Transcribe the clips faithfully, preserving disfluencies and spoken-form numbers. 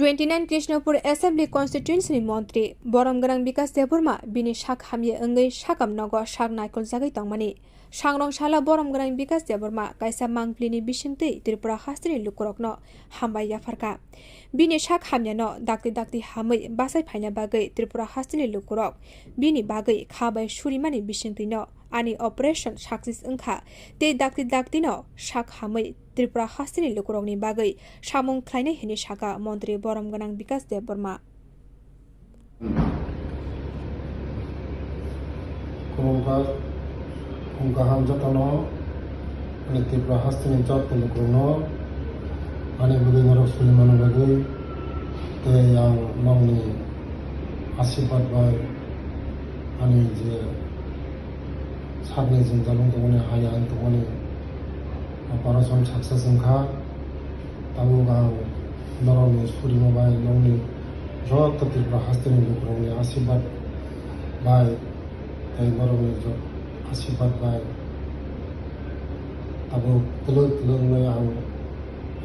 Twenty nine Krishnapur Assembly Constituency ni Montri Borom Gwnang Bikas Debbarma bini sak hamya wngwi sakam nogo sak naikoljagwi tongmani. Sangrong sala Borom Gwnang Bikas Debbarma kaisa mangpili ni bisingtwi Tripura hasteni lukurokno hambai yapharkha. Bini sak hamyano dakti dakti hamwi bachai phaina bagwi Tripura hasteni lukurok bini bagwi kha bai surimani bisingtwino ani operation success wngkha tei dakti daktino sak hamwi Tripura hasteni lukurokni bagwi samung khlainai hwnwi sakha Montri Borom Gwnang Bikas Debbarma. Khulumkha, khum kaham jotono, ani Tripura hasteni joto lukurokno, ani bagwi norok surimani bagwi, tei ang nokni asirbat bai, ani je sakni jwngjal wng tongmani, haya wng tongmani operation success wngkha. Tabuk ang norokni surima bai, nokni joto Tripura hasteni lukurokni asirbat bai, tei norokni jo-, asirbat bai tabuk twlwk twlwk wngwi ang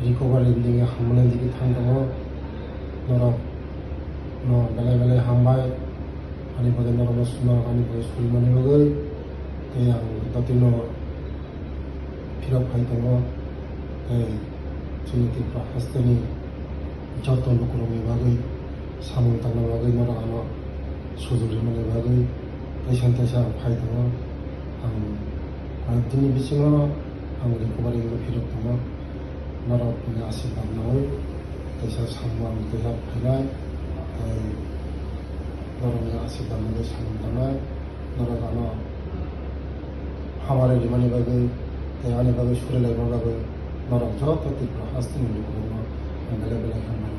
recovery ni digi hamjaknai digi thang tongo. Norokno belai belai hambai, ani bagwi norokno su-, norok ani bagwi surimani bagwi, tei ang jotino phirok phai tongo, tei chini Tripura hasteni joto lukurokni bagwi samung tangna bagwi norok ano sujok rimani bagwi teisa teisa ang phai tongo. Ang, ang tini bisingo ang recovery wngwi phirok tongo. Norokni asirbat nawi teisa samung ang teisa phainai, tei norokni asirbat nawi samung tangnai. Norok ano hamari rimani bagwi tei ani bagwi surilaima bagwi norok joto Tripura hasteni lukurokno ang belai belai hambai.